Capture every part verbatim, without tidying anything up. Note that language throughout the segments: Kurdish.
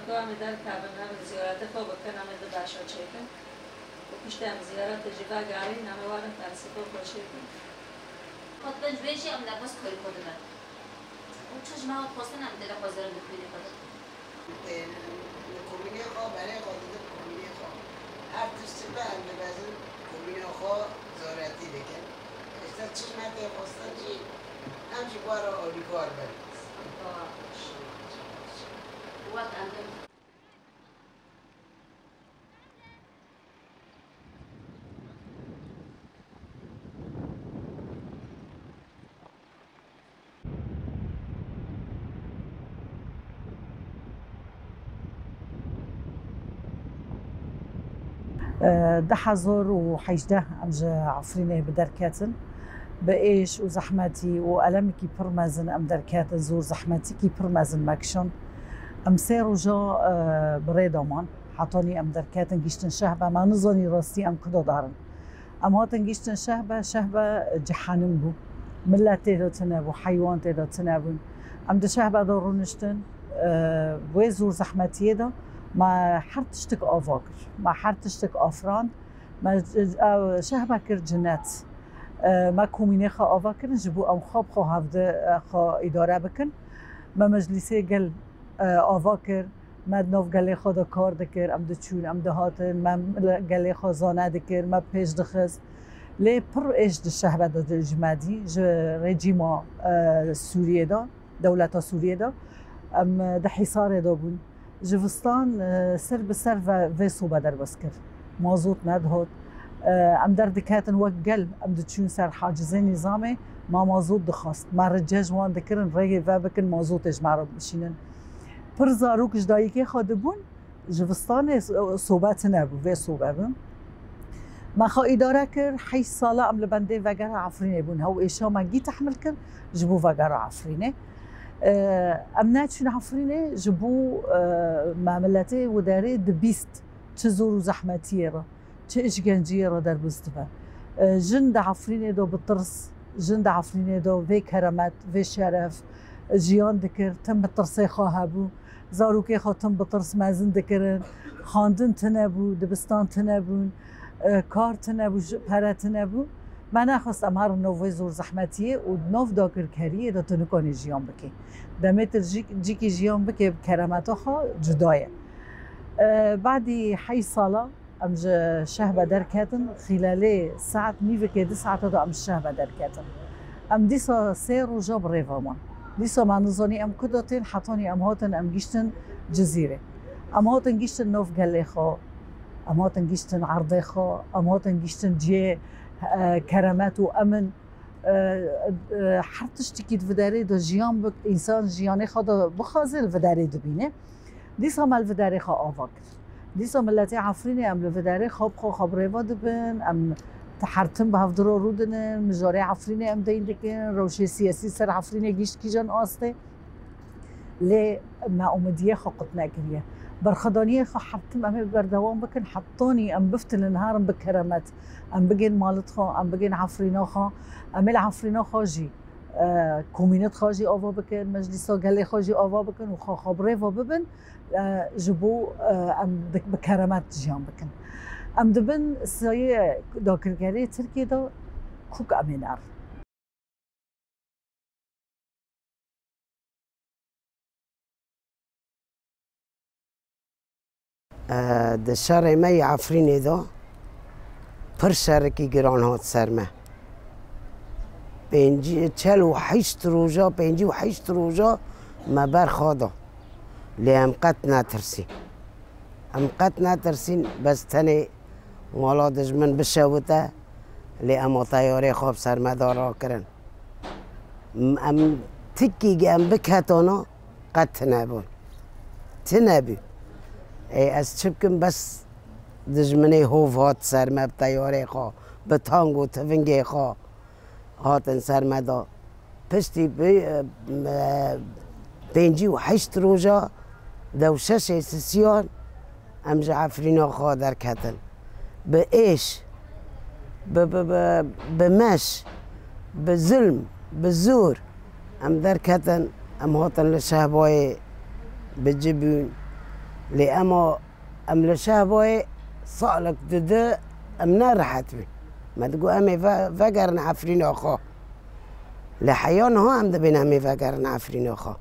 Ku em ê derkevin, em ê ziyaretê xwe bikin, em ê du beşa çêkin. Û piştî em ziyaretê jî vegerîn, em ê werin tersî xwe xweşê bikin. Xwe dibin ji wê jî em lebis koyê xwe dibin. Û çi ji me xwestin em dilê xwe zerin bi koyê xwe dibin. Li komînê xwe, berê xwe didin komînê xwe. Her tişt çi be em dibezin komîna xwe ziyaretî dikin. Îşte çi ji me tê xwestin jî em jî we re alîkar bin. Baş. Wek em bin. Di hezar û hejdeh em ji Efrînê bi derketin. Bi êş û zehmetî û elemekî pir mezin em derketin, zor zehmetîkî pir mezin me kişand. Em sê roja, e, bi rê de man. Hetanî em derketin, gihîştin Şehbe, me nizanî rastî em kuda darin. Em hatin gihîştin Şehbe, Şehbe cehenim bû. Milet tê de tune bû, heywan tê de tune bûn. Em di Şehbe de rûniştin, e, wê zor zehmetiyê de me her tiştik ava kir. Me her tiştik afirand. Me, e, Şehbe kir cinet. E, me komînê xwe ava kirin, ji bo em xwe bi xwe hevdi, e, xwe îdare bikin. Me meclîsê gel, e, ava kir. Me di nav gelê xwe de kar dikir, em diçûn, em dihatin, me gelê xwe zane dikir, me pêş dixist. Lê pir êş di Şehbe de ji me dî, ji rejîma, e, Sûriyê de, dewleta Sûriyê de. Em di Hîsarê de bûn. Zivistan, e, ser bi ser ve, vê sobe derbas kir. Mazot nedihat. E, em derdiketin wek gel, em diçûn ser hacizê nîzamê, me mazot dixwest. Me rica ji wan dikirin, rêyê vebikin, mazotê ji me re bişînin. Pir zarok ji dayikê xwe dibûn, zivistanê so-, sobe tune bû, vê sobe bû. Me xwe îdare kir, heşt sala em li bendê vegera Efrînê bûn. Hew êşa me gî tehmil kir, ji bo vegera Efrînê. E, em neçûn Efrînê, ji bo, e, me miletê wê derê dibîst çi zor û zehmetiyê re. Çi îşkenciyê re derbas dibe. E, jin di Efrînê de bi tirs, jin di Efrînê de vê keremet, vê şeref, e, jiyan dikir, tim bi tirsê xwe hebû, zarokê xwe tim bi tirs mezin dikirin, xwendin tune bû, dibistan tune bûn, e, kar tune bû, ji-, pere tune bû. Me nexwest em herin nav vê zor zehmetiyê û di nav dagirkeriyê de tu nikanî jiyan bikî. Demê tu jî-, cîkî jiyan bikê bi keremeta xwe cuda ye. E, badî heşt sala, Em ji Şehbe derketin, xîlelê saet nîvekê du saete de em ji Şehbe derketin. Em dîsa sê roja bi rê ve man. Dîsa me nizanî em ku de tên, hetanî em hatin, em gihîştin Cizîrê. Em hatin gihîştin nav gelê xwe, em hatin gihîştin erdê xwe, em hatin gihîştin cihê, e, keremet û emin. E, e, her tiştekî di viderê de jiyan bi, însan jiyanê xwe de bixwaze li viderê dibîne. Dîsa me li viderê xwe ava kir. Dîsa miletê Efrînê em li viderê xwe bi xwe xwe bi rê ve dibin, em ti her tim bi hevdira rûdinin, mijarê Efrînê em deyn dikin, rewşê siyasî ser Efrînê gihîşt kîjan astê. Lê me umidiyê xwe qut nekiriye. Berxwedaniyê xwe her tim em ê berdewam bikin, hetanî em biftilin herin bi keremet. Em bigên malit xwe, em bigên Efrîna xwe, em ê li Efrîna xwe jî, e, komînê xwe jî ava bikin, meclîsa gelê xwe jî ava bikin û xwe xwe bi rê ve bibin, e, ji bo, e, em bi, bi keremet jiyan bikin. Em dibin sayê dagirkerê Tirkiyê de kûk em ê nerin. E, di şerê me yê Efrînê de pir şerekî giran hat ser me. Pêncî, çel û heşt roja, pêncî û heşt roja me berxa da. Lê em qet netirsîn. Em qet netirsîn, bes tenê mala dijmin bişewite, lê ema teyarê xwe bi ser me de rakirin. M-, em tikî em biketana, qet tune bûn. Tune bû. Ê, ez çi bikim, bes dijminê hov hat ser me bi teyarê xwe, bi tank û tivingê xwe. Hatin ser me de. Piştî bi, e, pêncî û heşt roja dew şeşê sisiyan em ji Efrîna xwe derketin. Bi êş, bi, bi, bi, bi meş, bi zulm, bi zor em derketin, em hatin li Şehbayê bi ci bûn. Lê ema em li Şehbayê salek dide em ne rehet bîn. Me digot em ê ve-, vegerin Efrîna xwe. Lê heya niha em dibên em ê vegerin Efrîna xwe.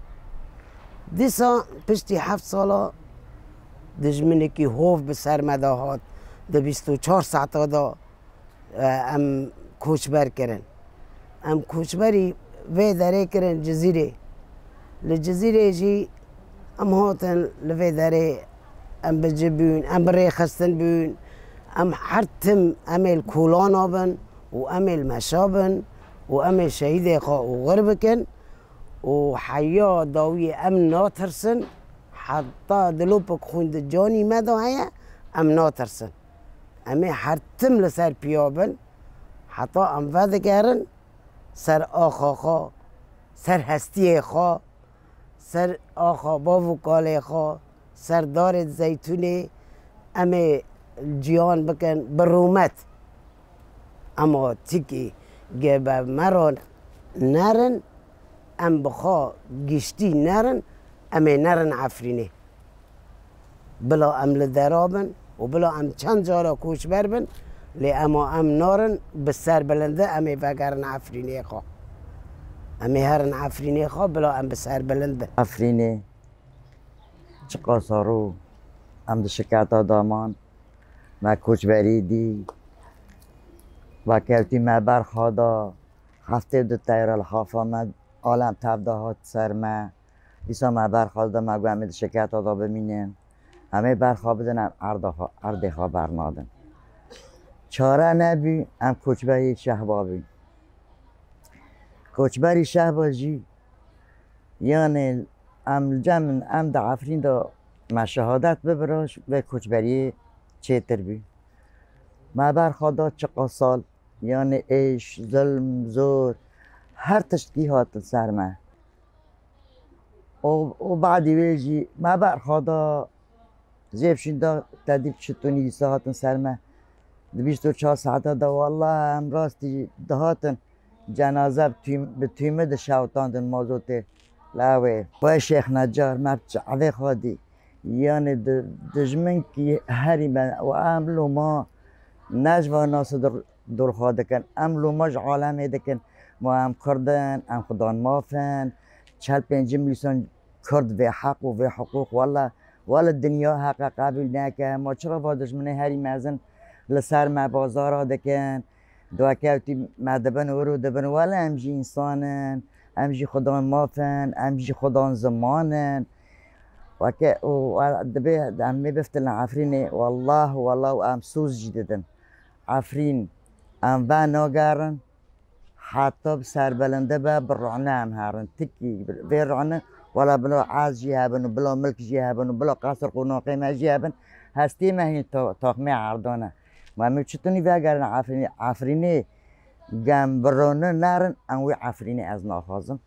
Dîsa piştî heft sala dijminekî hov bi ser me de hat, di bîst û çar saeta de e, em koçber kirin. Em koçberî vê derê kirin Cizîrê. Li Cizîrê jî em hatin li vê derê em bi ci bûn, em bi rêxistin bûn. Em her tim em ê li kolana bin û em ê li meşa bin û em ê şehîdê xwe oxir bikin û heya dawiyê em natirsin, heta dilopek xwîn di canî me de heye, em natirsin. Em ê her tim li ser piya bin, heta em vedigerin ser axa xwe, ser hestiyê xwe, ser axa bav û kalê xwe, ser darê zeytûnê em ê ciyan bikin bi rûmet. Ema tikî ge be me re nerin, em bi xwe giştî nerin, em ê nerin Efrînê. Bila em li dera bin û bila em çend cara koçber bin, lê ema em narin bi serbilind de em ê vegerin Efrînê xwe. Em ê herin Efrînê xwe bila em bi serbilind bin. Efrînê çiqas rû em di şiketa daman, me koçberî dî, vekewtî me berxa da, heftê du teyra li hafa me alem tev de hat ser me. Dîsa me berxa da, me got em ê di şiketa da bimînin. Em ê berxa bidin, em erda xwe, erdê xwe bernadin. Çare nebû, em koçberî Şehba bûn. Koçberî Şehba jî, yanê em li cem in, em di Efrîn de me şehadet bibira, vê koçberiyê çêtir bû. Me berxa da çiqas sal, yanê êş, zilm, zor, her tiştkî hatin ser me. Û, û badî wê jî me berxa da, jê şîn da tedîf çitunî dîsa hatin ser me. Di bîst û çar saeta da wallahî em rastî dihatin cenaze bi tûm-, bi tûmî dişewitandin mazotê. Lawê. Wê Şêx Necar me bi çavê xwe dî. Yanê di-, dijminkî herî me û em loma ne ji van nasê dur-, dûr xwe dikin. Em loma ji alemê dikin. Ma em Kurd in, em Xudan maf in. Çel pêncî milyon Kurd vê heq û vê hiqûq. Wele, wele dinya heqe qebûl neke. Ma çira va dijminê herî mezin li ser me bazara dikin? Di wekewtî me dibin wir û dibin, wele em jî însan in, em jî Xudan maf in, em jî Xudan ziman in. Weke û we-, dibê em ê biftilin Efrînê, wellah, wellah û em soz jî didin. Efrîn, em venagerin, heta bi serbilindê be, bi rûne em herin. Tikî vê rûne, wela bila ez jî hebin û bila milk jî hebin û bila qesir qonaxê me jî hebin, hestê me hîn to-, toxmê erdan e. Ma em ê çitunî vegerin Efrînê, Efrînê gem bi rûne nerin, em wê Efrînê ez naxwazim.